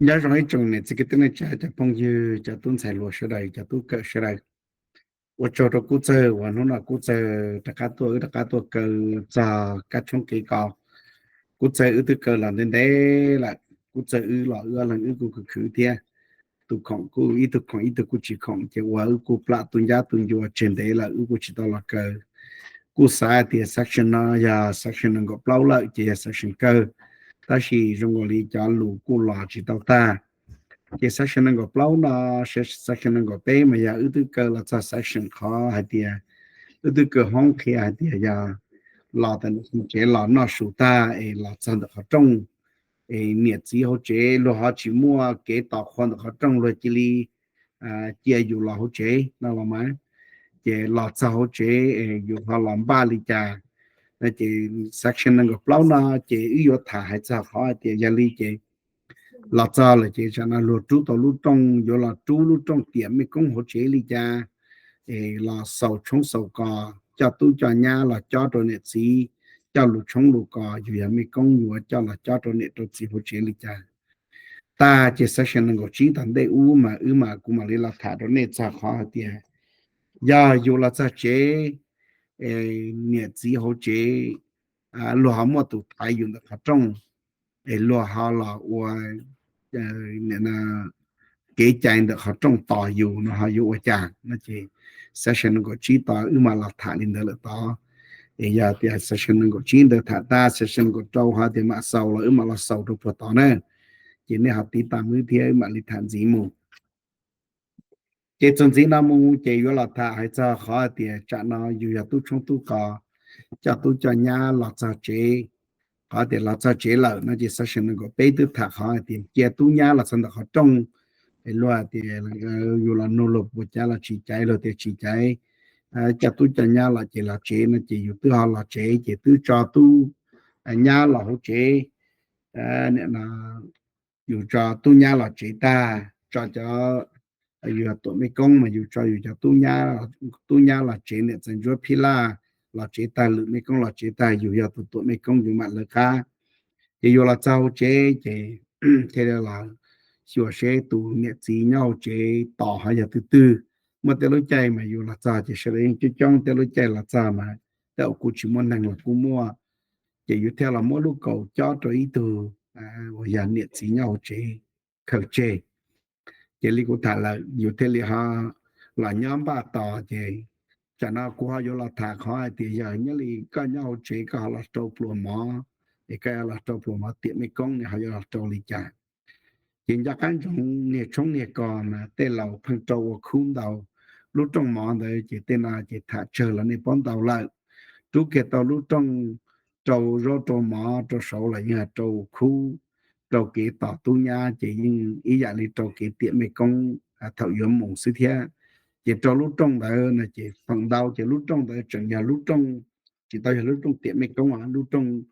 Nyob zoo ib tsoom niam txiv kwv tij neej tsa, cov phooj ywg, cov tub ntxhais hluas sawv daws, cov tub kawm sawv daws. Ua tsaug rau Kub Txawg uas hnub no Kub Txawg rov qab tuaj, wb rov qab tuaj kaw txog kab tshoob kev ko. Kub Txawg wb twb kaw los ntev ntev lawm, Kub Txawg wb los wb ob leeg wb kuj khwv khwv thiab. Tus khoom kuj ib tug khoom ib tug kuj tsis khoom, ces ua wb kuj plam tu ncab tu ncua tseg ntev lawm wb kuj tsis tau los kaw. Kuj xav tias section no yog section nees nkaum plaub lawm ces yog section kawg, tab sis zoo nkaus li cov lus kuj los tsis tau tag. Ces section nees nkaum plaub no, section nees nkaum peb mas yog wb twb kaw los txog section qhov hais tias, wb twb kaw hoob qhia hais tias yog los tau ntawm tsev los noj su tag es los txog ntawm qhov rooj, es niam txiv hauv tsev luag ho tsis muaj kev tos qhua ntawm qhov rooj, luag cia li cia yus los hauv tsev no los mas, ces los txog hauv tsev es yus ho los npaj li cas no. Ces section nees nkaum plaub no ces wb yuav tham hais txog qhov hais tias yog li ces los txog lawm ces tsam no luag rub tau lub rooj, yuav los rub lub rooj tiam mej koob hauv tsev li cas, es los xaus tshoob xaus kos, coj tub coj nyab los cob rau niam txiv, coj lus tshoob lus kos, yus yog mej koob yuav coj los cob rau niam rau txiv hauv tsev li cas. Tag ces section nees nkaum tsib tom ntej ub mas wb mas kuv mam li los tham rau nej txog qhov hais tias yog yus los txog tsev, niam txiv hauv tsev luag ho muaj tus thaiv yus ntawm qhov rooj, es luag ho los ua kev cai ntawm qhov rooj tos yus no ho yuav ua cas no ces section nees nkaum tsib tod wb mam los tham li ntawd lawm tod. Es yog tias section nees nkaum tsib ntawd tham tag, section nees nkaum rau ho tias mam xaus los wb mam los xaus rau puag tod na. Ces nej ho tiv tas wb thiab wb mam li tham ntxiv mus. Ces txuas ntxiv no mus ces yuav los tham hais txog qhov hais tias tsam no yus yog tub tshoob tub kos, coj tub coj nyab los txog tsev. Qhov tias los txog tsev lawm no ces section nees nkaum peb twb tham qhov hais tias cia tub nyab los txog ntawm qhov rooj, es luag tias yus los nug luag puas caiv los tsis caiv, luag tias tsis caiv, coj tub coj nyab los ces los tsev no ces yus twb ho los tsev ces twb tso tub nyab los hauv tsev. Nim no yus tso tub nyab los tsev tag, tso cov, yus yog tuam mej koob mas yus tso yus cov tub nyab los tsev, niam ntxawm ntsuab phij laj los tsev tag, lwm mej koob los tsev tag, yus yog tus tuam mej koob yus mam lawv qab. Ces yus los txog hauv tsev ces thiaj li los xyuas seb tus niam txiv nyob hauv tsev tos ho yog twg twg. Muaj tej lub caij mas yus los txog ces sawv daws yeej coob coob, tej lub caij los txog mas tej zaum kuj tsis muaj neeg los kuj muaj. Ces yus thiaj los muab lub kaus cob rau ib tug uas yog niam txiv nyob hauv tsev khaws tseg. Ces li kuv tham lawm yus thiaj li ho los nyob npaj tos. Ces tsam no kuv ho yuav los tham qhov hais tias yog nyob li koj nyob hauv tsev koj ho los rau pluas mov, es koj yuav los rau pluas mov tiam mej koob ne ho yuav los rau li cas. Ces nco qab ntsoov niag tshoob niag kos mas tej laus pheej rau ua khub ntau. Lub rooj mov ntawd ces tej no ces tham tsawg los nej paub ntau lawm. Rub kiag tau lub rooj rau zaub rau mov rau saud los yeej rau khub, rau kev tos tub nyab ces yeej ib yam li rau kev tiam mej koob thaum yuav mus xwb thiab. Ces rau lub rooj ntawd no ces feem ntau ces lub rooj ntawd tseem yog lub rooj, tsis tau yog lub rooj tiam mej koob, lub rooj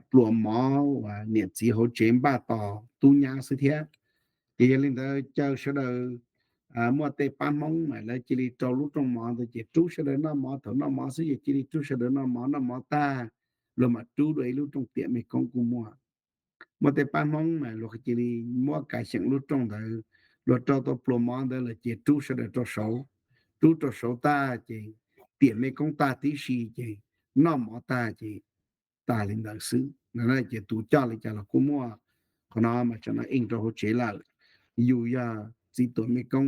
pluas mov uas niam txiv hauv tsev npaj tos tub nyab xwb thiab. Ces yog li ntawd caw sawv daws, muaj tej pab Hmoob mas lawv cia li rau lub rooj mov ntawd ces rub sawv daws noj mov, thaum noj mov xwb ces cia li rub sawv daws noj mov, noj mov tag luag mam rub dua ib lub rooj tiam mej koob kuj muaj. Muaj tej pab Hmoob mas luag cia li muab kav xyeem lub rooj ntawd, luag rau tau pluas mov ntawd lawm ces rub sawv daws rau saud, rub rau saud tag ces tiam mej koob tag tib si ces noj mov tag ces tag li ntawd xwb. Ces tus coj li cas los kuj muaj. Qhov no mas tsam no eej rau hauv tsev lawm, yus yog txiv tuam mej koob,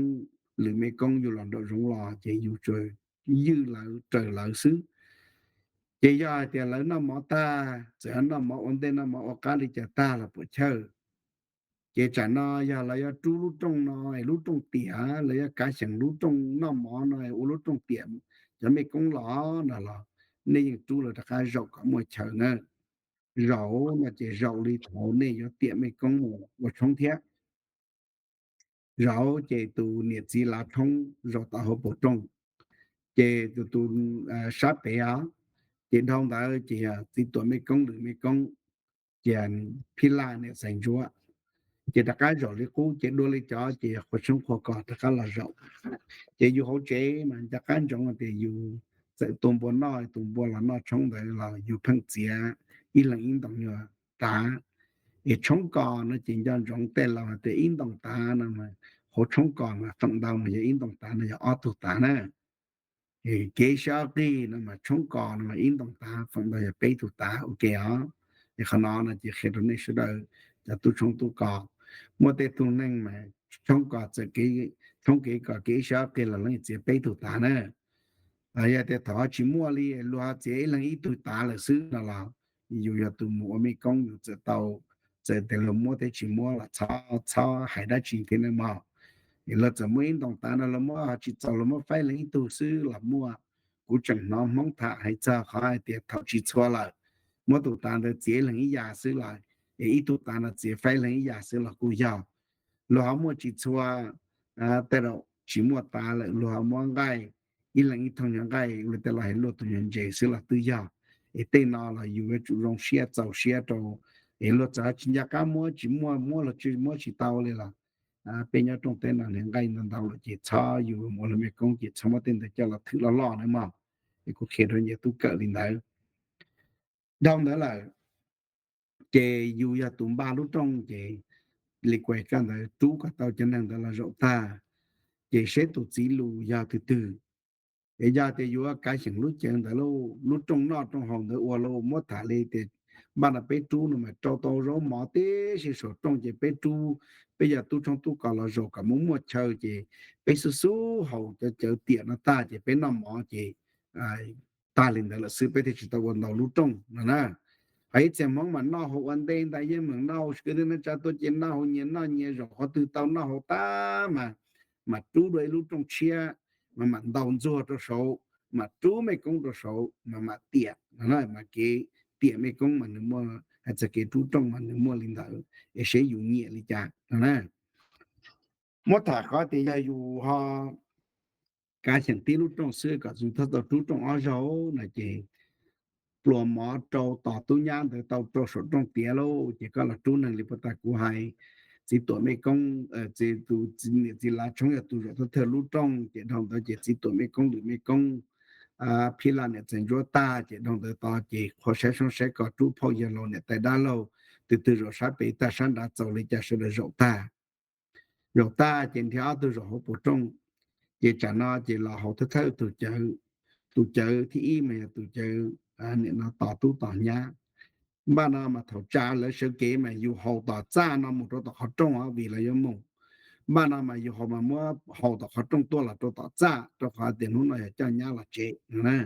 lwm mej koob yus los nraum zoov los ces yus tsuas ywj lawv raws lawv xwb. Ces yog hais tias lawv noj mov tag, txawm noj mov ua ntej noj mov ua qab li cas tag los puam chawj, ces tsam no yog lawv yuav rub lub rooj no, lub rooj tiam, lawv yuav kav xyeem lub rooj noj mov no ua lub rooj tiam cov mej koob los no los nej yeej rub lawv rov qab zaum kom muaj chaw na. Zaum no ces zaum li thaum nej yuav tiam mej koob mus ua tshoob thiab. Zaum ces tus niam txiv lav tshoob zaum tom hauv paus rooj, ces tus, tus sab pem os, ces dhau ntawd ces yog txiv tuam mej koob lwm mej koob, ces phij laj niam xais ntsuab, ces rov qab zaum li qub ces dua li cov ces qhua tshoob qhua kos rov qab los zaum. Ces yus hauv tsev mas nco qab ntsoov tias yus txawm tua npua noj, tus npua los noj tshoob ntawd los yus pheej txiav ib leeg ib ntoo yuav tav. Es tshoob kos no ces nco ntsoov tej laus hais tias ib ntoos tav no, hauv tshoob kos mas feem ntau mas yog ib ntoos tav no yog ob tug tav na. Kev sib ob qig no mas tshoob kos no mas ib ntoos tav feem ntau yog peb tug tav, ok os. Es qhov no no ces qhia rau nej sawv daws cov tub tshoob tub kos, muaj tej tug neeg mas tshoob kos txawm kev, tshoob kev kos kev sib ob qig los leej txiav peb tug tav na. Yog tias thaum ho tsis muaj li, luag ho txiav ib leeg ib tug tav lawm xwb no los yus yog tus mus ua mej koob yus txawm tau, txawm tias luag muab thiab tsis muab los txhob, txhob hais dab tsi thiab nawb mog. Es luag txawm muab ib ntoos tav no los muab ho tsis txaus los muab faib leej ib tug xwb los muaj. Kuv tseem hnov Hmoob tham hais txog qhov hais tias thaum tsis txhua lawm, muab tus tav ntawd txiav ib leeg ib yam xwb los, es ib tug tav no txiav faib leeg ib yam xwb los kuj yog. Luag ho muaj tsis txhua, tej zaum tsis muaj tav lawm luag ho muab nqaij, ib leeg ib thooj nyuag nqaij, luag tej laus hais luaj tus nyuag ntses xwb los twb yog. Es tej no los yus yuav tsum zoo siab txaus siab rau. Es luag txawm tsis nco qab muab, tsis muaj, muab los tsis muab tsis tau li los, peb nyob rooj teb no niag nqaij ntau ntau lawm ces txhob, yus mus ua luag mej koob ces txhob muab tej ntawd coj los thwm loj loj nawb mog. Es kuv qhia rau nyias tub kawm li ntawd. Dhau ntawd lawm ces yus yog tus npaj lub rooj ces li kuas koj ntawd rub kom tau cov neeg ntawd los zaum tag, ces seb tus txiv lus yog twg twg. Es yog tias yuav kav xyeem lub cawv ntawd lauj, lub rooj noj rooj haus ntawd ua lauj, muab tham li tias npaj no peb rub no mas rau tau zaub mov tib si saum rooj ces peb rub, peb yog tub tshoob tub kos los zaum kom muaj muaj chaw ces peb xub xub haus cov cawv tiam no tag ces peb noj mov ces tag li ntawd lawm xwb, peb thiaj tsis tau ua ntau lub rooj no na. Hos ib txhia Hmoob mas noj haus ua ntej ntag, yeej meem noj haus, kwv tij neej tsa tuaj ces noj haus nyias noj nyias, zaum qhov twg tau noj haus tag mas, mam rub dua ib lub rooj tshiab, mas mam ntaus ntxuag rau saud, mam rub mej koob rau saud mas mam tiam no na. Mas kev tiam mej koob mas nws muaj, hais txog kev rub rooj mas nws muaj li ntawd, es seb yus nyiam li cas no na. Muab tham qhov tias yog yus ho kav xyeem tib lub rooj xwb kom yus txhob tau rub rooj ob zaug no ces pluas mov rau tos tub nyab ntawd tau rau saum rooj tiav lauj, ces koj los rub neeg li puag ta kuv hais, txiv tuam mej koob, tus niam txiv lav tshoob yog tus zaum thawj thawj lub rooj, ces dhau ntawd ces txiv tuam mej koob lwm mej koob, phij laj niam txiv ntsuab tag, ces dhau ntawd tod ces qhua saib soob saib kos rub phauj yawg laus niam tais dab laug, tus twg zaum sab pem tag sab nrad txaus li cas sawv daws zaum tag. Zaum tag ces nrhiav ob tug zaum hauv paus rooj, ces tsam no ces los haus thawj thawj tus cawv. Tus cawv thib ib mas yog tus cawv nim no tos tub tos nyab. Npaj no mas thaum tsa lawv sawv kev mas yus haus tom txaj no mus rau tom qhov rooj os, vim lawv yuav mus. Npaj no mas yus haus mas muab haus tom qhov rooj tuaj los rau tom txaj, rau qhov tias hnub no yog coj nyab los tsev no na.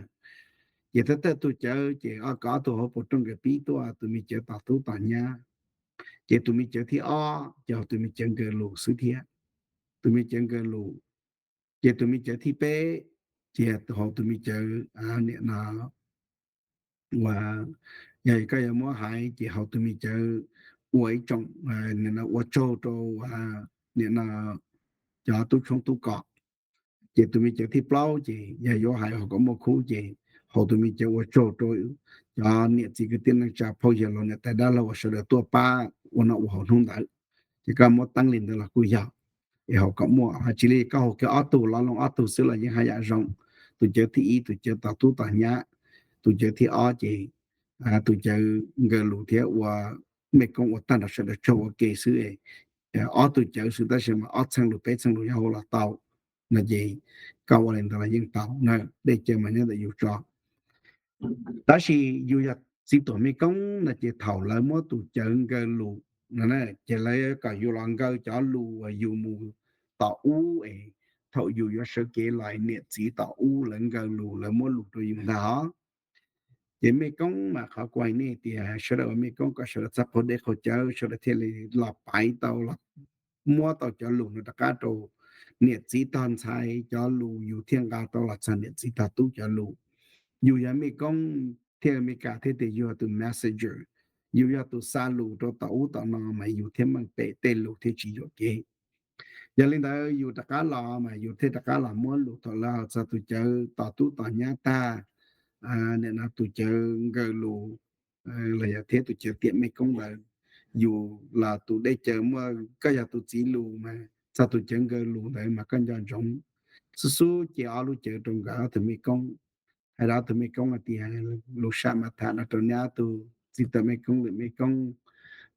Ces thawj thawj tus cawv ces ob, kom ob tug hauv paus rooj nkawd pib tuaj, tus me cawv tos tub tos nyab. Ces tus me cawv thib ob ces haus tus me cawv nkawg lus xwb thiab. Tus me cawv nkawg lus. Ces tus me cawv thib peb ces haus tus me cawv, nim no uas, yog koj yuav muab hais ces haus tus me cawv ua ib tsoom, nim no ua tsaug rau, nim no cov tub tshoob tub kos. Ces tus me cawv thib plaub ces yog yuav hais haus kom muaj khub ces haus tus me cawv ua tsaug rau cov niam txiv kwv tij neej tsa phauj yawg laus niam tais dab laug uas sawv daws tuaj pab ua noj ua haus hnub ntawd. Ces koj muab teeb li ntawd los kuj yog, es haus kom muaj, hais tsis li koj haus kiag ob tug los loo ob tug xwb los yeej haj yam zoo. Tus cawv thib ib tus cawv tos tub tos nyab, tus cawv thib ob ces tus cawv nkawg lus thiab ua mej koob ua tag nrho sawv daws tsaug ua ke xwb. Ob tug cawv xwb tab sis mas ob txheej lus peb txheej lus yog hu los tau no ces koj ua li ntawd los yeej tau na, dej cawv mas nyob ntawm yus tso. Tab sis yus yog txiv tuam mej koob no ces thaum lawv muab tus cawv nkawg lus no ces lawv kom yus los nkawg cov lus uas yus mus tom ub es thaum yus yuav sawv kev los niam txiv tom ub lawv nkawg lus lawv muab lus rau yus ntag os. Ces mej koob mas qhov kuv hais nej tias sawv daws ua mej koob kom sawv daws txhob qaug dej qaug cawv, sawv daws thiaj li los paiv tau los muab tau cov lus no rov qab rau niam txiv tog ntxhais cov lus, yus thiaj nqa tau los txog niam txiv tog tub cov lus. Yus yog mej koob thiaj Amelikas thiaj tias yus yog tus messenger, yus yog tus xa lus rau tom ub tom no mas yus thiaj meej pem tej lus thiaj tsis yuam kev. Yog li ntawd yus rov qab los mas yus thiaj rov qab los muab lus thaum lawv txog tus cawv tos tub tos nyab tag, nim no tus cawv nkawg lus los yog thiab tus cawv tiam mej koob ntawd, yus los tus dej cawv muaj, koj yog tus txiv lus mas txog tus cawv nkawg lus ntawd mas koj nco ntsoov xub xub cia ob lub cawv rau nkawd ob tug mej koob. Hais rau ob tug mej koob hais tias lus sam mas tham no rau neb ob tug txiv tuam mej koob lwm mej koob,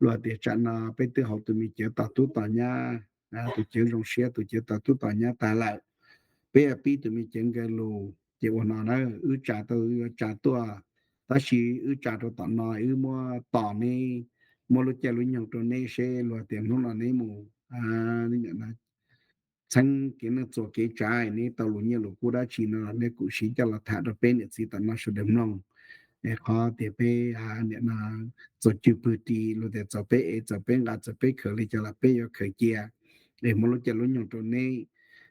Luag tias tsam no peb twb haus tus me cawv tos tub tos nyab, tus cawv zoo siab, tus cawv tos tub tos nyab tag lawm, peb yuav pib tus me cawv nkawd lus ces ua no na, wb tsa tau yuav tsa tuaj, tab sis wb tsa rau tom no wb muab tos neb, muab lub caij lub nyoog rau neb seb luag tias hnub no neb mus txheeb kev neej txuas kev tsav, neb tau lus nyiaj lus kub dab tsi no neb kuj siv coj los tham rau peb niam txiv tom no sawv daws mloog. Qhov tias peb nim no txuas cwg pwg ris, luag tias txawm peb ev txawm peb nqa txawm peb khaws li cas los peb yuav khaws cia, es muab lub caij lub nyoog rau neb.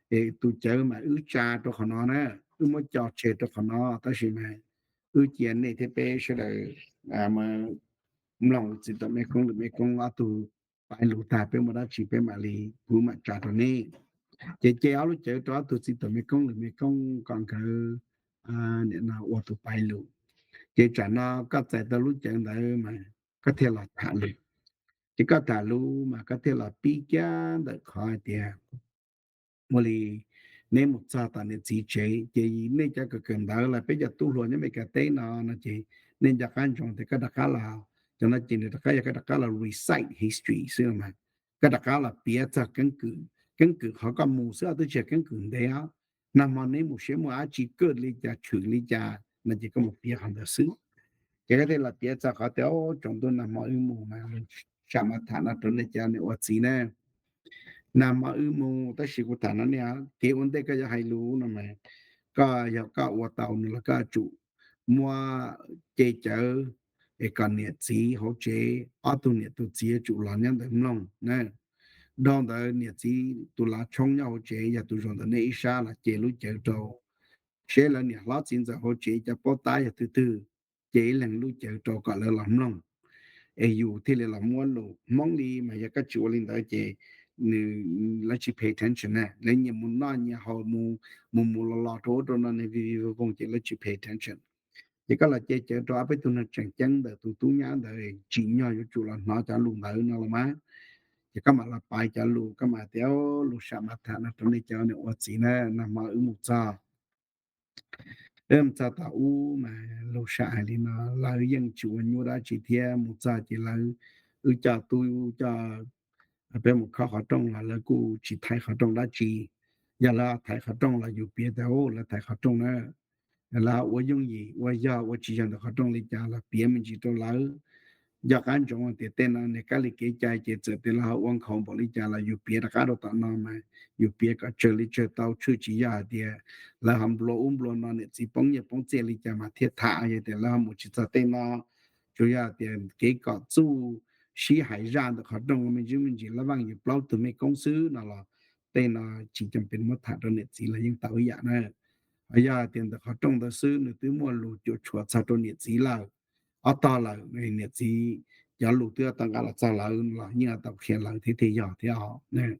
Es tus cawv mas wb tsa rau qhov no na, wb muab co tseg rau qhov no, tab sis mas wb cia nej thiab peb sawv daws mloog txiv tom Mej Koob lwm Mej Koob ob tug pais lus tag peb muaj dab tsi peb mam li, kuv mam tsa rau neb. Ces ce ob lub cawv rau ob tug txiv tom Mej Koob lwm Mej Koob kom nkawd nim no ua tus pais lus. Ces tsam no koj txais tau lub cawv ntawd mas koj thiaj los tham lus. Ces koj tham lus mas koj thiaj los pib kiag ntawm qhov hais tias ua li neb mus txog tom niam txiv tsev ces nej cov kawm kawm ntawv los peb cov tub hluas nyob Meskas teb no no ces nej nco qab ntsoov tias koj rov qab los, cov no ces nws rov qab yog koj rov qab los recite history xwb mas, koj rov qab los piav txog keeb kwm, keeb kwm qhov koj mus xwb os, twb tsis yog keeb kwm ntev os. Nag hmo neb mus seb muaj dab tsi kawj li cas tshwm li cas no ces koj mus piav qhov ntawd xwb. Ces koj thiaj los piav txog qhov tias tsaus ntuj nag hmo wb mus mas, sam mas tham no rau nej cov niam ua txiv na, nag hmo wb mus tab sis kuv tham no nej, kev ua ntej koj yuav hais lus no mas, koj yog koj ua tau no los koj tsum muab ce cawv es kom niam txiv hauv tsev ob tug niam tus txiv yuav tsum los nyob ntawd mloog na. Dhau ntawd niam txiv tus lav tshoob nyob hauv tsev yog tus zaum ntawm nej ib sab los ce lub cawv rau, seb lawv niam hlob txiv ntxawm hauv tsev cov paub tab yog twg twg, ce ib leeg lub cawv rau kom lawv los mloog, es yus thiaj li los muab lus. Hmoob li mas yog koj tsis ua li ntawd ces nws, lawv tsis pay attention na, lawv nyias mus noj nyias haus, mus mus los los rau ub rau no ne, vij vij voog voog ces lawv tsis pay attention. Ces koj los ce cawv rau ob peb tug neeg tseem ceeb ntawm tus tub nyab ntawd tsim nyog yuav tsum los hnov cov lus ntawd no los mas, ces koj mam los pais cov lus, koj mam tias lus sam mas tham no rau nej cov niam ua txiv na, nag hmo wb mus txog, wb mus txog tom ub mas lus sam hais li no, lawv yeej tsis ua nyuaj dab tsi thiab, mus txog ces lawv, wb coj tub coj peb mus khob qhov rooj los lawv kuj tsis thaiv qhov rooj dab tsi. Yog lawv thaiv qhov rooj los yus piav tias lawv thaiv qhov rooj na, lawv ua yooj yim ua yog ua tsis yog ntawm qhov rooj li cas los piav me ntsis rau lawv. Nco qab ntsoov tias tej no niag kab li kev cai ces txawm tias lawv ho ua nkhaus npaum li cas los yus piav rov qab rau tom no mas, yus piav kom tsawg li tsawg tau, tshwj tsis yog hais tias lawv ho nplua ub nplua no niam txiv poob nyiaj poob txiaj li cas mas thiaj tham, yog tias lawv ho mus tsis txog tej no. Tsuas yog tias kev kom txuj sib hais zaj ntawm qhov rooj me ntsis me ntsis lab vaj yus plaub tug mej koob xwb no los tej no tsis cam pes muab tham rau niam txiv los yeej tau ib yam na. Ho yog hais tias ntawm qhov rooj ntawd xwb nws twb muaj lus cuam tshuam txog rau niam txiv lawm, ob tog lawm, niam txiv cov lus twb tau nqa los txog lawv los yeej tau qhia lawv thiab thiaj yog thiab os.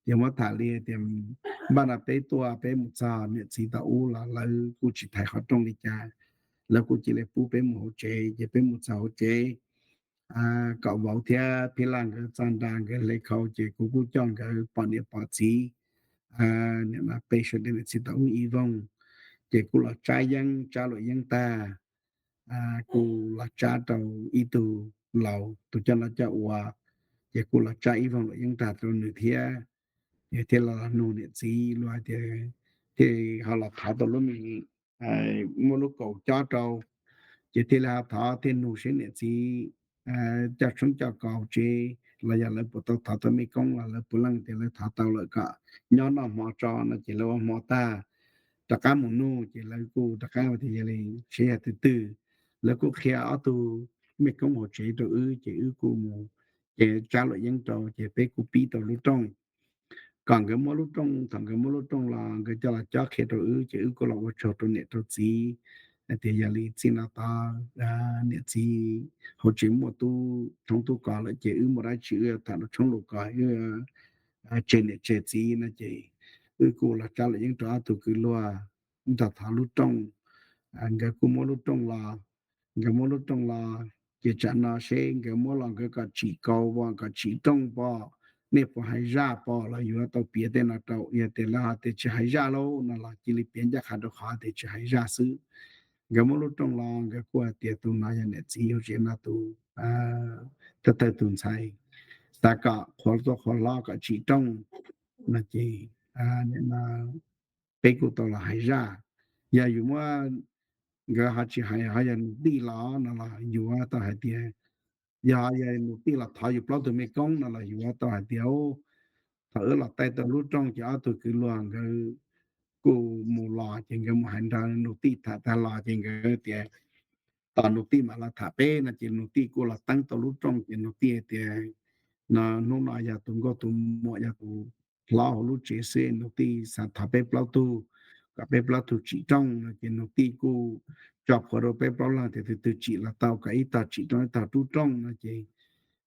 Ces muab tham li tias npaj no peb tuaj peb mus txog niam txiv tom ub los lawv kuj tsis thaiv qhov rooj li cas, lawv kuj cia li pub peb mus hauv tsev, ces peb mus txog hauv tsev kom vauv thiab phij laj nkawd txog nra nkawd hle khau ces kuv kuj coj nkawd pom niam pom txiv, nim no peb sawv daws niam txiv tom ub ib voog, ces kuj los tsab yeeb tsab luam yeeb tag, kuj los tsab rau ib tug laus tus coj noj coj ua, ces kuj los tsab ib voog luam yeeb tag rau nws thiab. Ces thiaj los nug niam txiv lus hais tias, thiaj ho los thov tau lub me, muab lub kaus cob rau, ces thiaj li ho thov thiaj nug seb niam txiv coj tshoob coj kos hauv tsev los yog lawv puas tau thov tau mej koob los lawv puav leej tias lawv thov tau lawm kom nyob noj hmo tso no ces lawv ua hmo tag rov qab mus nug ces lawv kuj rov qab tias yog li seb yog twg twg, lawv kuj qhia ob tug mej koob hauv tsev rau wb ces wb kuj mus, ces tsab luam yeeb rau ces peb kuj pib tau lub rooj. Kom nkawd muab lub rooj, thaum nkawd muab lub rooj los nkawd coj los cob qhia rau wb ces wb kuj los ua tsaug rau niam rau txiv hais tias yog li txij no tod niam txiv hauv tsev muaj tub tshoob tub kos lawm ces wb muaj dab tsi wb tham rau tshoob lus kos, wb tseg niam tseg txiv no ces wb kuj los tsab luam yeeb rau ob tug kwv luag nrog thov lub rooj. Nkawd kuj muab lub rooj los, nkawd muab lub rooj los, ces tsam no seb nkawd muab los nkawd kom tsim kaus pom kom tsim rooj pom, nej puas hais zaj pom los yuav tau piav tej no rau, yog tias lawv hais tias tsis hais zaj lauj no los cia li piav ncaj qha rau qhov tias tsis hais zaj xwb. Nkawd muab lub rooj los nkawd kuj hais tias tus no yog niam txiv hauv tsev no tus thawj thawj tus ntxhais, xav kom qhuav tuaj qhuav hlob kom tsim rooj no ces peb kuj tau los hais zaj. Yog yus muab, nkawd ho tsis hais ho yog nus tij los no los yus tau hais tias, yog yog nus tij los thov yus plaub tug me koob no los yus tau hais tias, thaum wb los taij tau lub rooj ces ob tug kwv luag nkawd kuj mus los ces nkawd mus hais nrog nus tij tham tag los ces nkawd tias tos nus tij mam los tham peb no ces nus tij kuj los teeb tau lub rooj ces nus tij tias, no hnub no yog tus nkauj tus muam yog tus hlob hauv lub tsev xwb, nus tij xav thov peb plaub tug kom peb plaub tug tsim rooj no ces nus tij kuj tso plhuav rau peb plaub leeg tias tus twg tsim los tau kom ib tog tsim rooj ib tog rub rooj no ces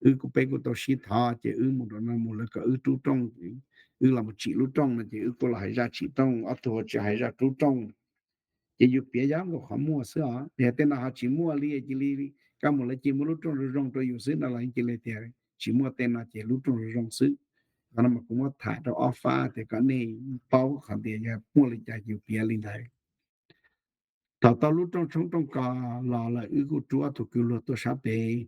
wb kuj peb kuj tau sib thov ces wb mus rau no mus lawv kom wb rub rooj, wb los mus tsim lub rooj no ces wb kuj los hais zaj tsim rooj, ob tug tsis hais zaj rub rooj. Ces yus piav yog nkaus qhov muaj xwb os, yog tej no ho tsis muaj li cia li, koj mus lawv cia muab lub rooj zoo zoo rau yus xwb no los cia li tias tsis muaj tej no ces lub rooj zoo zoo xwb. Qhov no mas kuv muab tham rau ob fab tias kom nej paub qhov tias yog muaj li cas yus piav li ntawd. Thaum tau lub rooj tshoob rooj kos los lawm wb kuj rub ob tug kwv luag tuaj sab pem,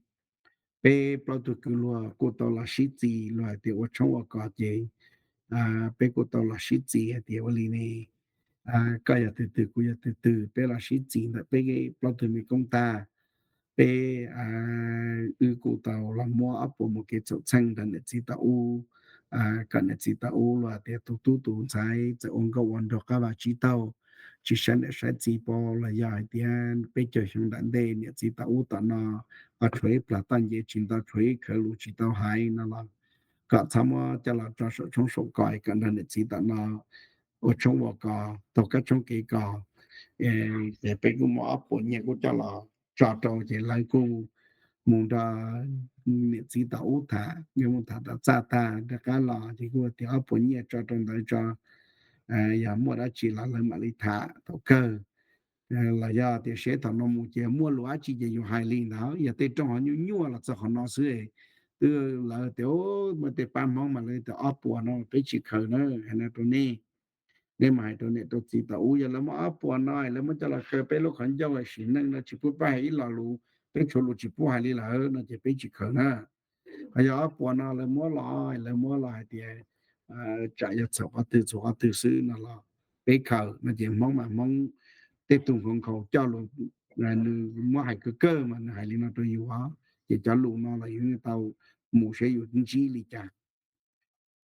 peb plaub tug kwv luag kuj tau los sib txis luag hais tias ua tshoob ua kos ces peb kuj tau los sib txis hais tias ua li ne, koj yog twg twg kuv yog twg twg peb los sib txis ntawm peb plaub tug me koob tag, peb wb kuj tau los muab ob puas mus kev txhaum txheej nrog niam txiv tau ub, kom niam txiv tau ub luag tias tus tub tus ntxhais txawm ua nkauj ua nraug qab vaj tsib taug, tsis saib niam saib txiv pab los yog hais tias peb caug xyoo nram ntej niam txiv tau ub tom no, ho tshuav ib plag toj nce tsis ntau tshuav ib khawv lus tsis tau hais no los kom txhob muab coj los tso saum tshoob saum kos kom nrog niam txiv tom no ua tshoob ua kos taug kab tshoob kev kos. Ces peb kuj muab ob puas nyiaj kuj coj los tso rau ces lawv kuj mus nrog niam txiv tom ub tham, nkawd mus tham tom txaj tag rov qab los ces kuj tias ob puas nyiaj tso rau ntawd tso, yog muaj dab tsi los lawv mam li tham thaum kawg. Los yog tias seb thaum no mus ces muaj lus dab tsi ces yus hais li ntawd, yog tej rooj ho nyuaj nyuaj los txog qhov no xwb. Twb lawv tias muaj tej pab Hmoob mas lawv tias ob puas no peb tsis khaws na, hais no rau nej. Nej mas hais rau niam rau txiv tom ub yog lawv muab ob puas no lawv muab coj los kaw peb lub qhov ncauj sim neej no tsis pub pab hais ib lo lus, peb tshuav lus tsis pub hais li lawm no ces peb tsis khaws na. Ho yog ob puas no lawv muab los, lawv muab los hais tias tsam yog txhaum qhov twg txhaum qhov twg xwb no los peb khaws no ces Hmoob mas Hmoob tej tug nkhaus nkhaus coj lus, nws muab hais kawg kawg mas nws hais li no rau yus os, ces cov lus no los yus tau mus seb yus ntsib li cas.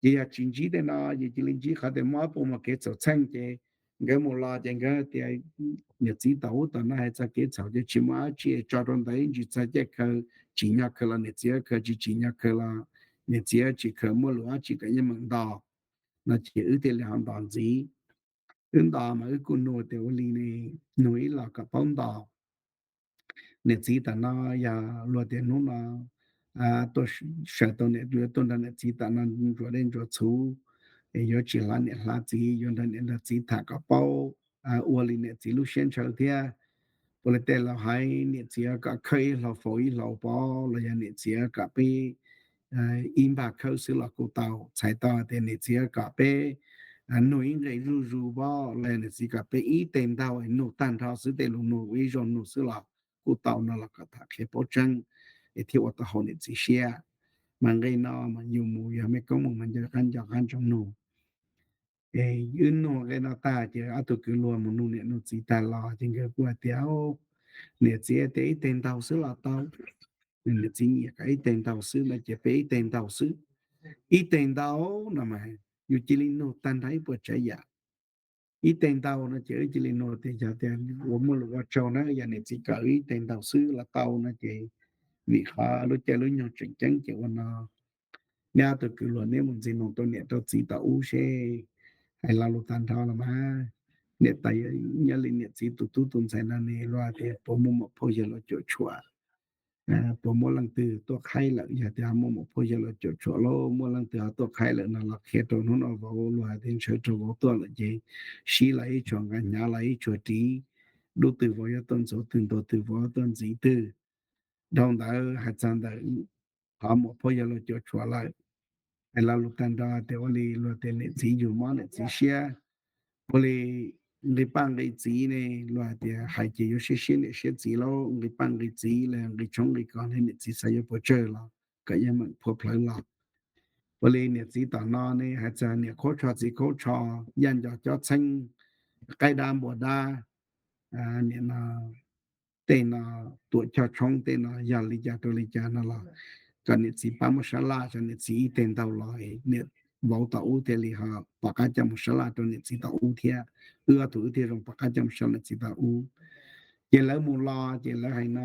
Ces yog tsis ntsib tej no ces cia li ntsib qhov tias muab ob puas mus kev txhaum txheej ces nkawd mus los ces nkawd tias niam txiv tom ub tom no hais txog kev txhaum ces tsis muaj dab tsi tso rau ntawd ib ntsis txog caij khaws, tsim nyog khaws los niam txiv khaws, tsis tsim nyog khaws los niam txiv tsis khaws, muaj lus dab tsi kom yeej meem ntos no ces wb thiaj li ho ntos ntxiv. Wb ntos mas wb kuj nug tias ua li ne, nug ib los kom paub ntos. Niam txiv tom no yog luag tias hnub no tuaj sawv tau niam, yuav tuaj nrog niam txiv tom no ntsuas dej ntsuas txhuv, yuav tsis hla niam hla txiv, yuav nrog niam nrog txiv tham kom paub, ua li niam txiv lub siab ntshaw thiab. Ua li tej laus hais niam txiv kom khawb ib hlau faus ib hlau pov los yog niam txiv kom peb ib npag khawb xwb los kuj tau, txhais tau tias niam txiv kom peb nug ib nqe zuj zus pov los yog niam txiv kom peb ib teg ntaug nug tag nrho xwb, tej lus nug ua ib zaug nug xwb los kuj tau no los kom tham qhia paub tseeb es thiaj ua tau haum niam txiv siab. Mas nqe no mas yus mus yog mej koob mus mas nco qab nco qab ntsoov nug. Wb nug nqe no tag ces ob tug kwv luag mus nug niam nug txiv tag los ces nkawd kuj hais tias niam txiv tias ib teg ntaug xwb los tau. Niam txiv nyiam kom ib teg ntaug xwb no ces peb ib teg ntaug xwb. Ib teg ntaug no mas yus cia li nug tag nrho ib puas tsav yam. Ib teg ntaug no ces wb cia li nug tias yog tias ua muaj lus ua tsaug na, yog niam txiv kom ib teg ntaug xwb los tau no ces vim qhov lub caij lub nyoog tseem ceeb ces ua no. Neb ob tug kwv luag neb mus ntxiv nug rau niam rau txiv tom ub seb. Hais lo lus tag nrho los mas niam tais nyob li niam txiv tus tub tus ntxhais no ne luag tias puas muaj muam phauj yawg los cuam tshuam, puas muaj leej twg tuaj qhaib lawm, yog tias ho muaj muam phauj yawg los cuam tshuam los muaj leej twg ho tuaj qhaib lawm no los qhia rau hnub no vauv, luag hais tias ntshaw rau vauv tuaj lawm ces sib los ib tsuag nqa hnyav los ib tsuag ris, dub twg vauv yuav tuaj ntxuav twg, ntuag twg vauv yuav tuaj ntxiv twg. Dhau ntawd hais txog ntawm qhov muam phauj yawg los cuam tshuam lawm, hais lo lus tag nrho tias ua li luag tias niam txiv yug mob niam txiv siab. Ua li nqi paj nqi txiv ne, luag hais tias hais ces yuav siab siab niam siab txiv lauj, nqi paj nqi txiv los nqi tshoob nqi kos ne, niam txiv xav yuav puas tsawg los kom yeej meem phua plawv los. Ua li niam txiv tom no ne hais txog niam khaub tsho txiv khaub tsho, yaj nco cob txheeb, qaib dab npua dab, nim no tej no, tuam choj tshoob tej no yog li cas rau li cas no los kom niam txiv pab muab sab laj rau niam txiv ib teg ntaug los, niam vauv tom ub thiaj li ho pom qab coj mus sab laj rau niam txiv tom ub thiab, wb ob tug wb thiaj zoo pom qab coj mus sab niam txiv tom ub. Ces lawv mus los ces lawv hais no,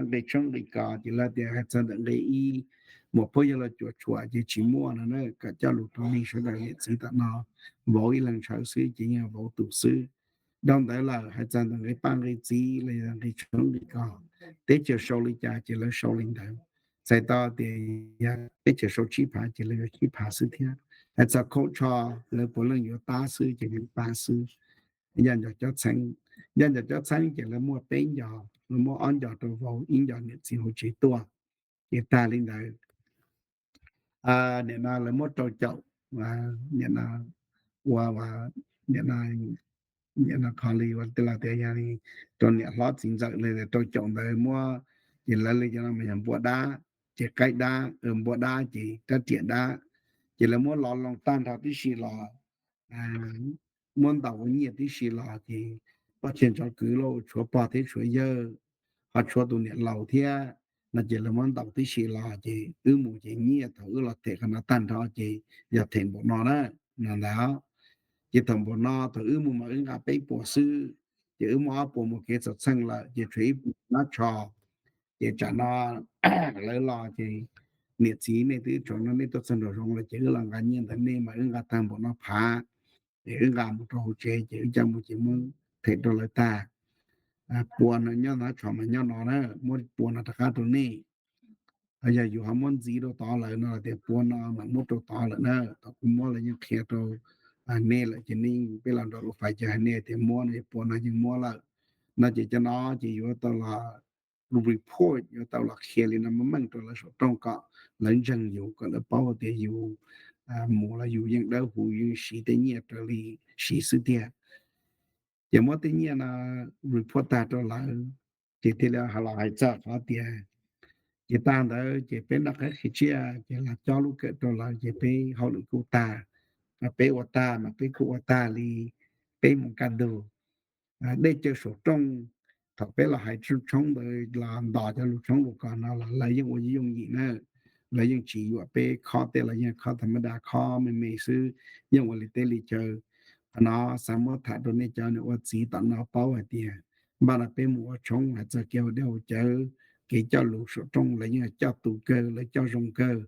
nqi tshoob nqi kos ces lawv tias hais txog ntawm nqi ib, muam phauj yawg los cuam tshuam ces tsis muaj no na, kom coj lus rau neeg sawv daws, niam txiv tom no vauv ib leeg ntshaw xwb ces yeej vauv tus xwb. Dhau ntawd lawm hais txog ntawm nqi paj nqi txiv los yog nqi tshoob nqi kos, teb chaws sau li cas ces lawv sau li ntawd. Txhais tau tias yog teb chaws sau tsib phav ces lawv yuav tsib phav xwb thiab. Hais txog khaub tsho, lawv puav leej yuav tab xwb ces yuav tab xwb. Yaj nco cob txheeb, yaj nco cob txheeb ces lawv muaj peb nco, lawv muab ob nco rau vauv, ib nco niam txiv hauv tsev tuaj, ces tag li ntawd. Nim no lawv muab rau caum, nim no ua, nim no qhov li ua tias los tias yog rau niam hlob txiv ntxawm li rau caum ntawd muab, ces lawv li cov no mas yog npua dab, ces qaib dab, npua dab ces rab riam dab, ces lawv muab los loo tag nrho tib si los, muab ntaus ua nyiaj tib si los ces poj tseg ntsov kwv lauj, tshuav pog thiab tshuav yawg, ho tshuav tus niam laus thiab no ces lawv muab ntaus tib si los ces wb mus ces nyiaj thaum wb los them qhov no tag nrho ces yog them npaum no na, no ntag. Ces thaum npaum no thaum wb mus mas wb nqa peb puas xwb, ces wb muab ob puas mus kev txom txheej lawm ces tshuav ib puas nab tsho. Ces tsam no lawv los ces niam txiv nej twb tsaus no nej tuaj txog nraum zoov lawm ces wb los nqa nyiaj ntawm nej mas wb nqa tag npaum no phav, es wb nqa mus rau hauv tsev ces wb coj mus ces muab them rau lawv tag. Pua no nyob nab tsho mas nyob no na, muab pua no rov qab rau nej. Yog yus ho muab ntxiv rau tod lawm no los tias pua no mam muab rau tod lawm na, thaum kuv muab los yeej qhia rau nej lawm ces nej, peb los nrog lus fais ces hais nej tias muab no, pua no yeej muab lawm no ces cov no ces yuav tau los report, yuav tau los qhia li no meej meej rau lawv saum rooj kom lawv ntseeg yus, kom lawv paub tias yus mus los yus yeej dawb huv, yeej siv tej nyiaj raws li siv xwb tiag. Ces muab tej nyiaj no report tag rau lawv, ces thiaj li los hais txog qhov tias, ces tag ntawd ces peb noj qab qhia tsiaj ces los cob lub kawm rau lawv ces peb hauj lwm kuj tag, peb ua tag mas peb kuj ua tag li, peb mus kaj ntug. Dej cawv saum rooj, thaum peb los hais tshoob ntawd los ntos cov lus tshoob lus kos no los lawv yeej ua yooj yim na, lawv yeej tsis yuam peb, khob tej los yeej khob tham ma da, khob me me xwb, yeej ua li teb li chaw. Qhov no xav muab tham rau nej cov ua txiv tom no paub hais tias npaj no peb mus ua tshoob hais txog kev ua dej ua cawv, kev coj lus saum rooj lawv yeej coj tus kawg, lawv coj zoo kawg.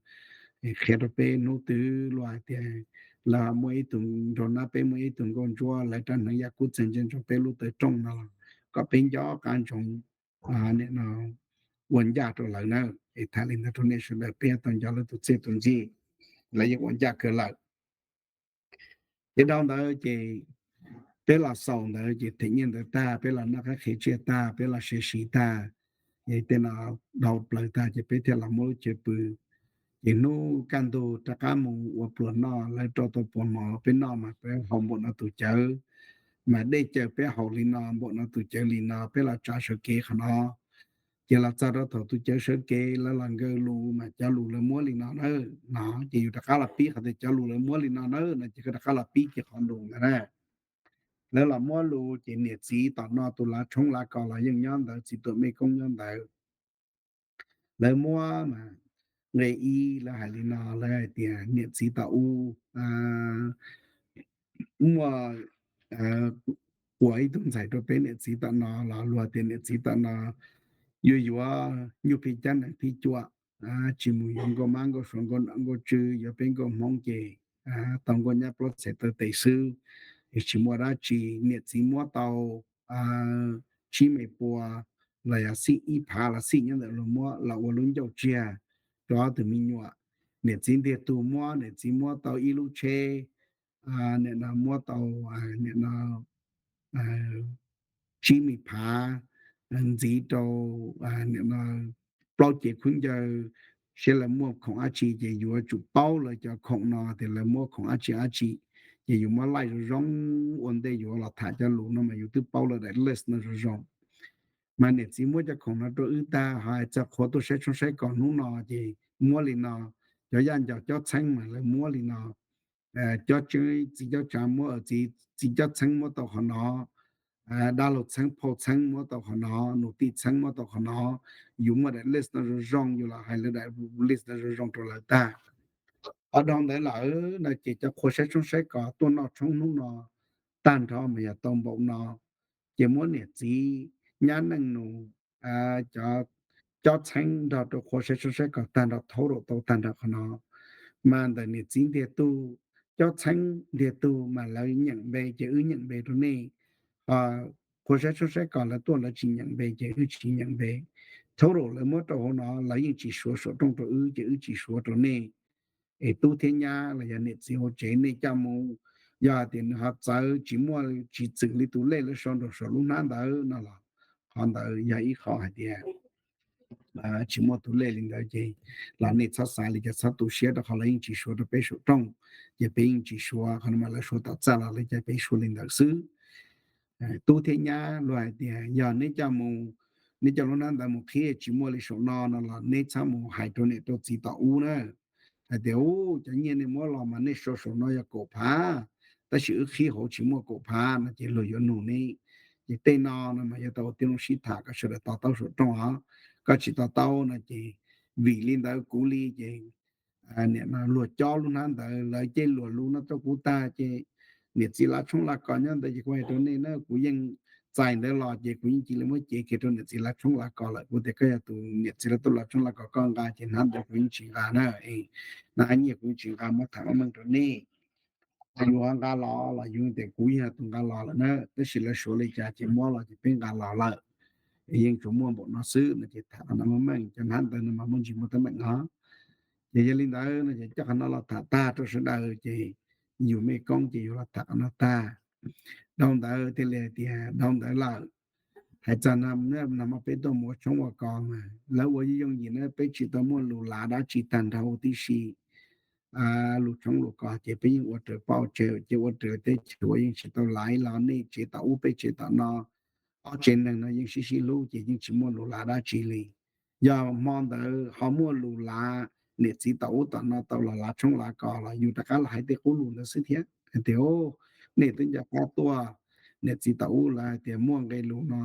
Qhia rau peb hnub twg luag hais tias lawv muaj ib tug nraug nab, peb muaj ib tug nkauj ntsuab, lawv rab hneev yaj kub txeeg ntsia ntsoov peb lub taw rooj no los kom peb nco qab ntsoov nim no ua ncaj rau lawv na. Es tham li ntawd rau nej sawv daws, peb tau nco lawv tus txiaj tus ntsig, lawv yeej ua ncaj kawg lawm. Ces dhau ntawd ces peb los xaus ntawd ces them nyiaj ntawd tag, peb los noj qab qhia tsiaj tag, peb los siav siv tag, es tej no dhau plaws tag ces peb thiaj los muab lub chaw pw. Ces hnub kaj ntug rov qab mus ua pluas noj, lawv rau tau puas mov peb noj mas peb haus npaum no tus cawv, mas dej cawv peb haus li no, npaum no tus cawv li no, peb los tsav sawv kev qhov no. Ces los txog rau thaum tus cawv sawv kev lawv los nkaw lus mas cov lus lawv muab li no na, no ces yus rov qab los pib qhov tias cov lus lawv muab li no na, no ces koj rov qab los pib kiag qhov lus ntawd na. Lawv los muab lus ces niam txiv tom no tus lav tshoob lav kos los yeej nyob ntawd, txiv tuam mej koob nyob ntawd. Lawv muab mas nqe ib lawv hais li no, lawv hais tias niam txiv tom ub muaj ua ib tug ntxhais rau peb niam txiv tom no los luag tias niam txiv tom no yuav yuav nyuj phij cab nees phij cuam, tsis mus yuav nkauj mab nkauj suav nkauj nom nkauj tswb, yuav peb nkauj Hmoob ces tau nkauj nyab plaub txhais taw tes xwb, tsis muaj dab tsi. Niam txiv muab tau tsib me pua los yog xij ib phav los xij nyob ntawm lus muab los ua lub ncauj tsiag rau ob tug me nyuam. Niam txiv ntiag tug muab, niam txiv muab tau ib lub tsheb, nim no muab tau nim no tsib me phav ntxiv rau nim no plaub cev khaub ncaws, saib lawv muaj khoom dab tsi ces yuav tsum paub lawv cov khoom no tias lawv muab khoom dab tsi dab tsi. ces yus muab laij zoo zoo ua ntej yus los tham cov lus no mas yus twb paub lawv daim list no zoo zoo. Mas niam txiv muab cov khoom no rau wb tag ho hais txog qhua tuaj saib tshoob saib kos hnub no ces muab li no, cov yaj ncaus cob txheeb mas lawv muab li no, cob txiv cob tsav muab, txiv cob txheeb muab tau qhov no, dab laug txheeb phauj txheeb muab tau qhov no, nus tij txheeb muab tau qhov no, yus muaj daim list no zoo zoo, yus los hais lawv daim list no zoo zoo rau lawv tag. Ho dhau ntawd lawm no ces cov qhua saib tshoob saib kos tuaj noj tshoob hnub no tag nrho mas yog tau npaum no, ces muab niam txiv nyab neej nus cov cob txheeb nrog rau qhua saib tshoob saib kos tag nrho, thauj rau tau tag nrho qhov no. Mas ntawm niam txiv ntiag tug, cob txheeb ntiag tug mas lawv nyeem npe ces wb nyeem npe rau nej, ho qhua saib tshoob saib kos lawv tuaj lawv tsis nyeem npe ces wb tsis nyeem npe. Thauj rau lawv muab rau hauv no lawv yeej tsis suav saum rooj rau wb ces wb tsis suav rau nej. Es tub thiab nyab los yog niam txiv hauv tsev nej coj mus, yog hais tias nws ho txawv tsis muaj tsis txwm li tus lej lawv sau nraum saum lub hnab ntawd no los qhov ntawd yog ib qho hais tias tsis muaj tus lej li ntawd ces los nej txhob xav li cas, txhob tu siab rau qhov lawv yeej tsis suav rau peb saum rooj, ces peb yeej tsis suav, qhov no mas lawv suav tom txaj los lawv cov peb suav li ntawd xwb. Tub thiab nyab luag hais tias yog neb coj mus, neb coj lub hnab ntawd mus qhib tsis muaj li saum no no los neb txhob mus hais rau niam rau txiv tom ub na, hais tias u, cov nyiaj nej muab los mas nej sau saum no yog kaum phav, tab sis wb qhib hauv tsis muaj kaum phav no ces luag yuav nug neb. Ces tej no no mas yuav tau ua tib zoo sib tham kom sawv daws to taub saum rooj os. Koj tsis to taub no ces vim li ntawd kuv li ces nim no luag cob lub hnab ntawd lawv cej luag lus no rau kuv tag ces niam txiv lav tshoob lav kos nyob ntawd ces kuv hais rau nej na, kuv yeej txais ntawd los ces kuv yeej cia li muab cev kiag rau niam txiv lav tshoob lav kos lawm. Kuv tias koj yog tus niam txiv lav tub lav tshoob lav kos koj nqa ces hnab ntawd kuv yeej tsis nqa na, hnab nyiaj kuv yeej tsis nqa, muab tham meej rau nej. Yus ho nqa los los yus tias kuv yog tus nqa los lawm na, tab sis lawv suav li cas ces muab los ces peb nqa los lawm, yeej tsuas muaj npaum no xwb no ces tham no meej meej, cov hnab ntawd no mas muaj ntsis muaj teeb meem os. Ces yog li ntawd no ces coj qhov no los tham tag rau sawv daws ces yus mej koob ces yus los tham qhov no tag. Dhau ntawd thiaj li hais tias dhau ntawd lawm. Hais txog nag hmo peb tuaj mus ua tshoob ua kos mas lawv ua yooj yooj yim na, peb tsis tau muaj lus lav dab tsi tag nrho huv tib si. Lus tshoob lus kos ces peb yeej ua raws poj tsev ces ua raws teb chaws ua, yeej tsis tau lav ib los nej tsev tom ub peb tsev tom no, ob tsev neeg no yeej sib sib hlub ces yeej tsis muaj lus lav dab tsi li. Yog hmo ntawd ho muaj lus lav niam txiv tom ub tom no tau los lav tshoob lav kos los yus rov qab los hais tej qub lus ntawd xwb thiab hais tias nej twb nco qab tuaj, niam txiv tom ub lawv hais tias muaj nqe lus no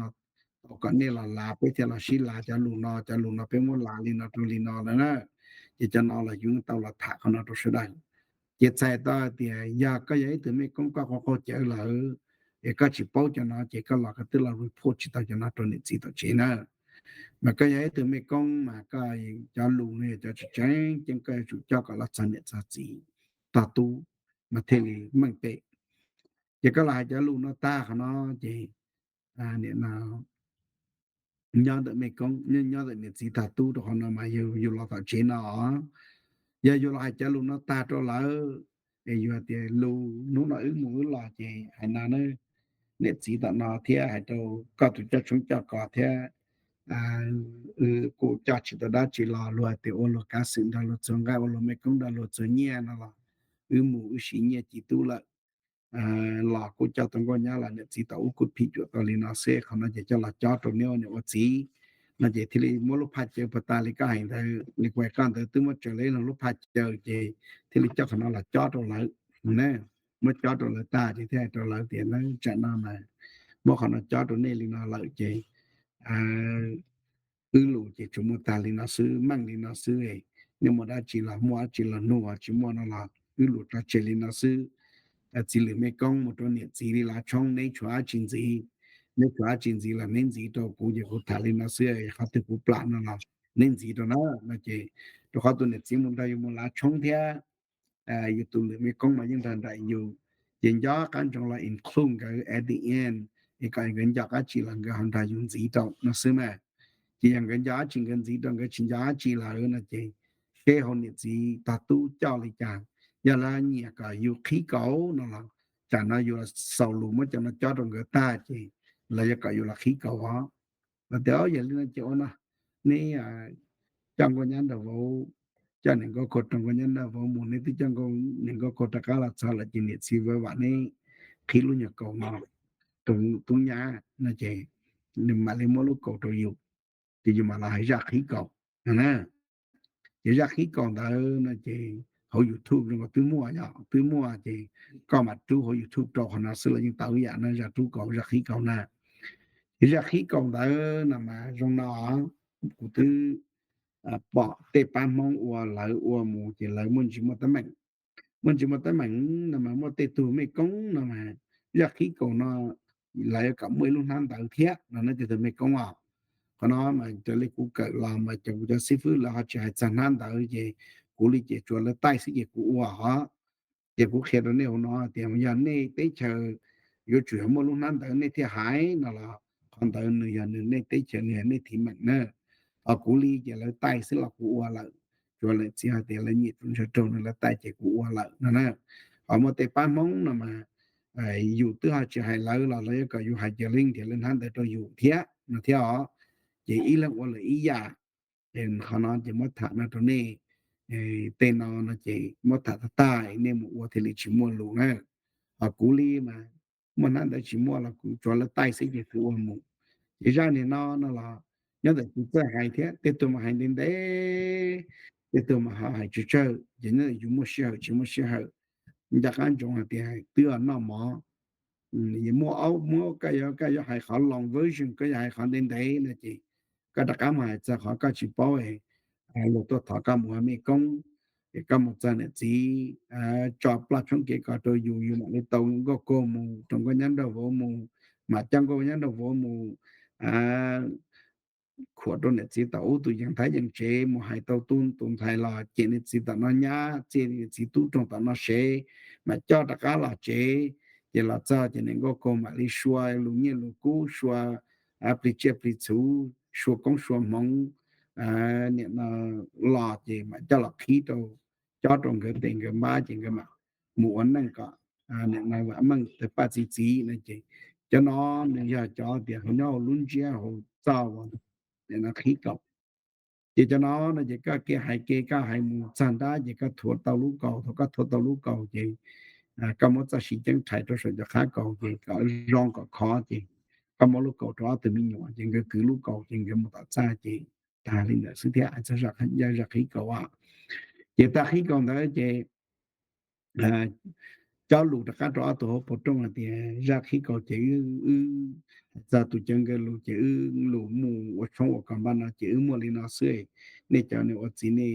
tau kom nej los lav, peb thiaj los sib lav cov lus no, cov lus no peb muab lav li no rau li no lawm na. Ces cov no los yus tau los tham qhov no rau sawv daws. Ces txhais tau hais tias yog koj yog ib tug mej koob koj qaug qaug cawv lawm es koj tsis paub cov no ces koj los koj twb los report tsis tau cov no rau niam txiv tom tsev na. Mas koj yog ib tug mej koob mas koj cov lus no yog cov tseem ceeb, koj yuav tsum coj kom los txog niam txog txiv tog tub mas thiaj li meej pem. Ces koj los hais cov lus no tag qhov no ces nim no nyob ntawm mej koob, nyob ntawm niam txiv tog tub rau qhov no mas yog yus los tom tsev no, yog yus los hais cov lus no tag rau lawv es yus hais tias lus hnub no wb mus wb los ces hais no na, niam txiv tom no thiab hais rau koj tus coj tshoob coj kos thiab kuj coj tsis tau dab tsi los, luag hais tias ua luag kav xwm nrog luag txuag nqaij, ua luag mej koob nrog luag txuag nyiaj no los wb mus wb siv nyiaj ci tub lawm. Los kuj coj tau nkauj nyab los niam txiv tom ub kuj phim cuam tau li no xwb, qhov no ces coj los cob rau neb ua niam ua txiv no ces thiaj li muab lub phaj caw puag ta li koj hais ntawd li kuv hais koj ntawd twb muab tsaws lawv ib lub phaj caw ces thiaj li coj qhov no los cob rau lawv na. Muab cob rau lawv tag ces thiaj hais rau lawv tias na, tsam no mas muab qhov no cob rau nej li no lawm ces wb lus ces tsuas muaj tag li no xwb, meej li no xwb. Nej muaj dab tsi los muaj dab tsi los nug, tsis muaj no los wb lus rov tseg li no xwb. Txiv lwm mej koob mus rau niam txiv li lav tshoob, neb tshuav dab tsi ntxiv, neb tshuav dab tsi ntxiv los neb ntxiv rau kuv ces kuv tham li no xwb, qhov twg kuv plam no los neb ntxiv rau na no ces rau qhov tus niam txiv mus nrog yus mus lav tshoob thiab yus tus lwm mej koob mas yeej nrog nraim yus, ces nco qab ntsoov los include nkawd at the end es kom nkawd nco qab tsi los nkawd ho nrog yus ntxiv rau no xwb mas. Ces yog nkawd nco qab tsi nkawd ntxiv rau, nkawd tsis nco qab tsi lawm no ces seb hauv niam txiv tog tub coj li cas. Yog lawv nyiam kom yus qhib kaus no los tsam no yus xaus lus muab cov no cob rau nkawd tag ces lawv yuav kom yus los qhib kaus os. Lawv tias yog li no ces ua no, neb coj nkauj nyab nrog vauv coj niam nkauj Kaus rau nkauj nyab nrauj vauv mus, neb twb coj niam nkauj Kaus rov qab los txog lawm ces niam txiv vam neb qhib lub nyuag kaus no rau tub nyab no ces nws mam li muab lub kaus rau yus, ces yus mam los hais zaj qhib kaus no na. Ces zaj qhib kaus ntawd no ces hauv YouTube zoo nkaus twb muaj, yog twb muaj ces koj mam rub hauv YouTube rau qhov no xwb los yeej tau ib yam na, zaj rub kaus zaj qhib kaus na. Ces zaj qhib kaus ntawd no mas zoo no, kuv twb pom tej pab Hmoob ua lawv ua mus ces lawv muaj ntsis muaj teeb meem. Muaj ntsis muaj teeb meem no mas muaj tej tug mej koob no mas zaj qhib kaus no lawv yuav kom muaj ib lub hnab ntawv thiab no na, tej tug mej koob os. Qhov no mas raws li kuv kawm los mas cov kuv cov xib fwb lawv ho tsis hais txog hnab ntawv ces kuv li ces tsuas lawv taij xwb ces kuv ua os. Ces kuv qhia rau nej hauv no tias yog nej teb chaws yuav tsum yog muaj lub hnab ntawv nej thiaj hais no los qhov ntawd nws yog nws nej teb chaws nws yog nej thim meem na. Ho kuv li ces lawv taij xwb los kuv ua lawm, tsuas lawv txiv hais tias lawv nyiam tus ntshaw raug nws lawv taij ces kuv ua lawm no na. Ho muaj tej pab Hmoob no mas yus twb ho tsis hais lawv los lawv yuav kom yus hais ces lawv nrhiav lawv hnab ntawv rau yus thiab no thiab os. Ces ib leeg ua lawm ib yam. Qhov no ces muab tham no rau nej, tej no no ces muab tham tag tag nej mus ua thiaj li tsis muaj lus na. Ho kuv li mas muaj hnab ntawv tsis muaj los kuv tsuas lawv taij xwb ces kuv ua mus. Ces zaj niag no no los nyob ntawm kuv txawj hais thiab, tej tug mas hais ntev ntev, tej tug mas ho hais tsawg tsawg, ces nyob ntawm yus muaj sij hawm tsis muaj sij hawm. Nco qab ntsoov hais tias twb noj mov, muaj aub muab koj yuav, koj yuav hais qhov long version, koj yuav hais qhov ntev ntev no ces koj rov qab mus hais txog qhov koj tsis paub, luag tuaj thov koj mus ua mej koob, es koj mus txog niam txiv tso ploj tshoob kev kos rau yus, yus mam li tau nkauj Kaus mus rau nkauj nyab nraug vauv mus, mam coj nkauj nyab nraug vauv mus khuam rau niam txiv tom ub tus yees thab yees tsev, mus hais tau tub tus ntxhais los cem niam txiv tom no nyab, txia niam txiv tub roog tom no sev, mam coj rov qab los tsev. Ces los txog ces niam nkauj Kaus mam li sua lus nyiaj lus kub, sua plig tsiaj plig txhuv, sua koob sua hmoov, niam no los ces mam coj los qhib rau, cob rau nkawd tes nkawd npab ces nkawd mam mus ua neej kom niam no vam meej tawg paj txi txiv no ces cov no nws yog cov tias hauv nyob hauv lub ntsiab hauv txoj uas niam no qhib kaus. Ces cov no no ces koj kev hais kev koj hais mus txog nrab ces koj thuav tau lub kaus, thaum koj thuav tau lub kaus ces koj muab txoj siv ceeb rhais rau saum cov qhab kaus ces kom zoo kom khov ces koj muab lub kaus rau ob tug me nyuam ces nkawd kwv lub kaus ces nkawd mus tom txaj ces tag li ntawd xwb thiab. Txog zaj qhib kaus, ces tag qhib kaus ntawd ces cob lus rov qab rau ob tug hauv paus rooj hais tias zaj qhib kaus ces wb, wb hais txog tus cawv nkawd lus ces wb lus mus ua tshoob ua kos npaj no ces wb muaj li no xwb. Nej cov niam ua txiv nej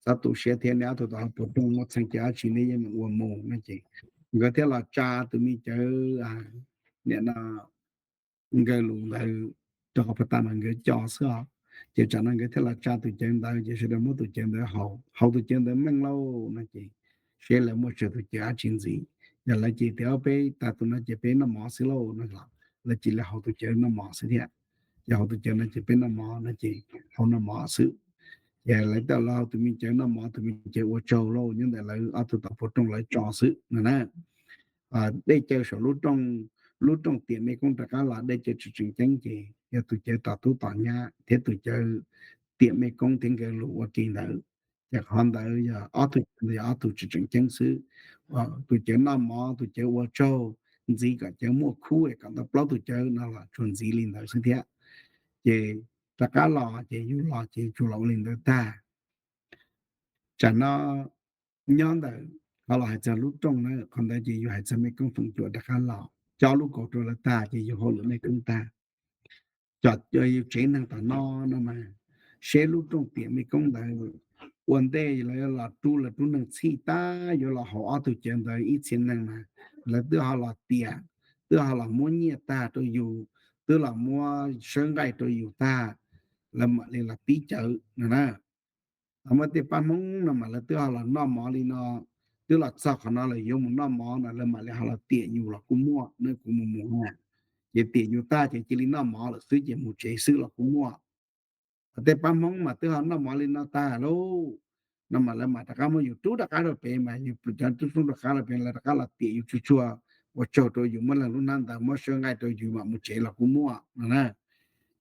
txhob tu siab thiab, nej ob tug tom hauv paus rooj muaj txheej ces dab tsi nej yeej meem ua mus no ces nkawd thiaj los tsa tus me cawv niam no nkawd lus ntawd rau qhov pas tas mas nkawd co xwb os. Ces tsam no nkawd thiaj los tsa tus cawv ntawd ces sawv daws muab tus cawv ntawd haus, haus tus cawv ntawd meej lauj no ces seb lawv muaj tsawg tus cawv dab tsi ntxiv. Yog lawv ces tias peb tag tus no ces peb noj mov xwb lauj no los lawv cia li haus tus cawv noj mov xwb thiab. Ces haus tus cawv no ces peb noj mov no ces haus noj mov xwb. Ces lawv tau los haus tus me cawv noj mov, tus me cawv ua tsaug lauj, nyob ntawm lawv ob tug tom puag rooj lawv tso xwb no na. Dej cawv saum lub rooj, lub rooj tiam mej koob rov qab los dej cawv tsis tseem ceeb ces yog tus cawv tom tub tom nyab thiab tus cawv tiam mej koob thiab nkawd lus ua ke ntawd. Ces qhov ntawd yog ob tug, yog ob tug tsis tseem ceeb xwb. Tus cawv noj mov, tus cawv ua tsaug, ntxiv kom cawv muaj khub es kom tau plaub tus cawv no los tsuas ntxiv li ntawd xwb thiab. Ces rov qab los ces yus los ces tsuas los ua li ntawd tag. Tsam no nyob ntawm qhov los hais txog lub rooj na, qhov ntawd ces yus hais txog mej koob feem cuam rov qab los cob lub kaus rau lawv tag ces yus hauj lwm mej koob tag. Cov yus tsev neeg tom no no mas seb lub rooj tiam mej koob ntawd ua ntej lawv los rub lawv rub neeg txhij tag yuav los haus ob tug cawv ntawd ib txhia neeg mas lawv twb ho los tiam, twb ho los muab nyiaj tag rau yus, twb los muab sawb nqaij rau yus tag, lawv mam li los pib cawv no na. Muaj tej pab Hmoob no mas lawv twb ho los noj mov li no, twb los txog qhov no lawm yuav mus noj mov no lawv mam li ho los tiam yus los kuj muaj, nej kuv mus mus na. Ces tiam yus tag ces cia li noj mov lawm xwb ces mus tsev xwb los kuj muaj. Tej pab Hmoob mas twb ho noj mov li no tag lauj, no mas lawv mam rov qab muab yus rub rov qab rau pem mas yus cov tub rub rov qab rau pem lawv rov qab los tiam yus tsuag tsuag, ua tsaug rau yus, muab leej lub hnab ntawv, muab sawb nqaij rau yus mam mus tsev los kuj muaj no na.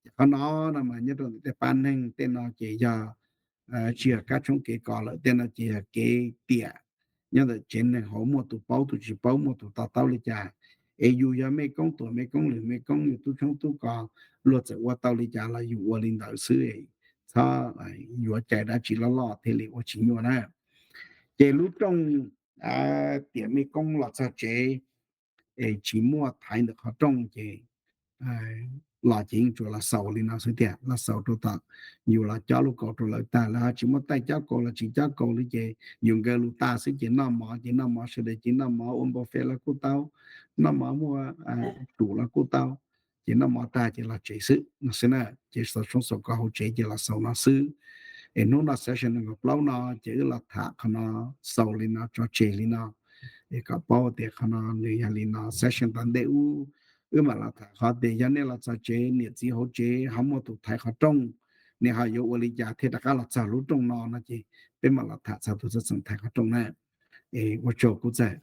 Ces qhov no no mas nyob rau ntawm tej pab neeg tej no ces yog tsis yog kab tshoob kev kos lawm, tej no ces yog kev tiam nyob ntawm tsev neeg hauv, muaj tus paub tus tsis paub, muaj tus to taub li cas. Es yus yog mej koob tuam mej koob lwm mej koob, yus tub tshoob tub kos, luag txawm ua tau li cas los yus ua li ntawd xwb, txhob yuav cai dab tsi loj loj thiaj li ua tsis nyuaj na. Ces lub rooj tiam mej koob los txog tsev es tsis muaj thaiv ntawm qhov rooj ces los ces yeej tsuas los xaus li no xwb tiag, los xaus rau tom yus los cob lub kaus rau lawv tag, lawv ho tsis muaj taij cob kaus los tsis cob kaus li ces yus nkawg lus tag xwb ces noj mov ces noj mov, sawv daws ces noj mov, ua npau fes los kuj tau, noj mov muaj rum los kuj tau, ces noj mov tag ces los tsev xwb no xwb na. Ces xaus tshoob xaus kos hauv tsev ces los xaus no xwb. Es hnub no session nees nkaum plaub no ces wb los tham qhov no xaus li no tso tseg li no. Es kom paub tias qhov no nws yog li no, session tom ntej ub wb mam los tham qhov tias yog nej los txog tsev niam txiv hauv tsev ho muaj tus thaiv qhov rooj, nej ho yuav ua li cas thiaj rov qab los txog lub rooj no no ces peb mam los tham txog tus txheej thaiv qhov rooj na. Ua tsaug kuv txawm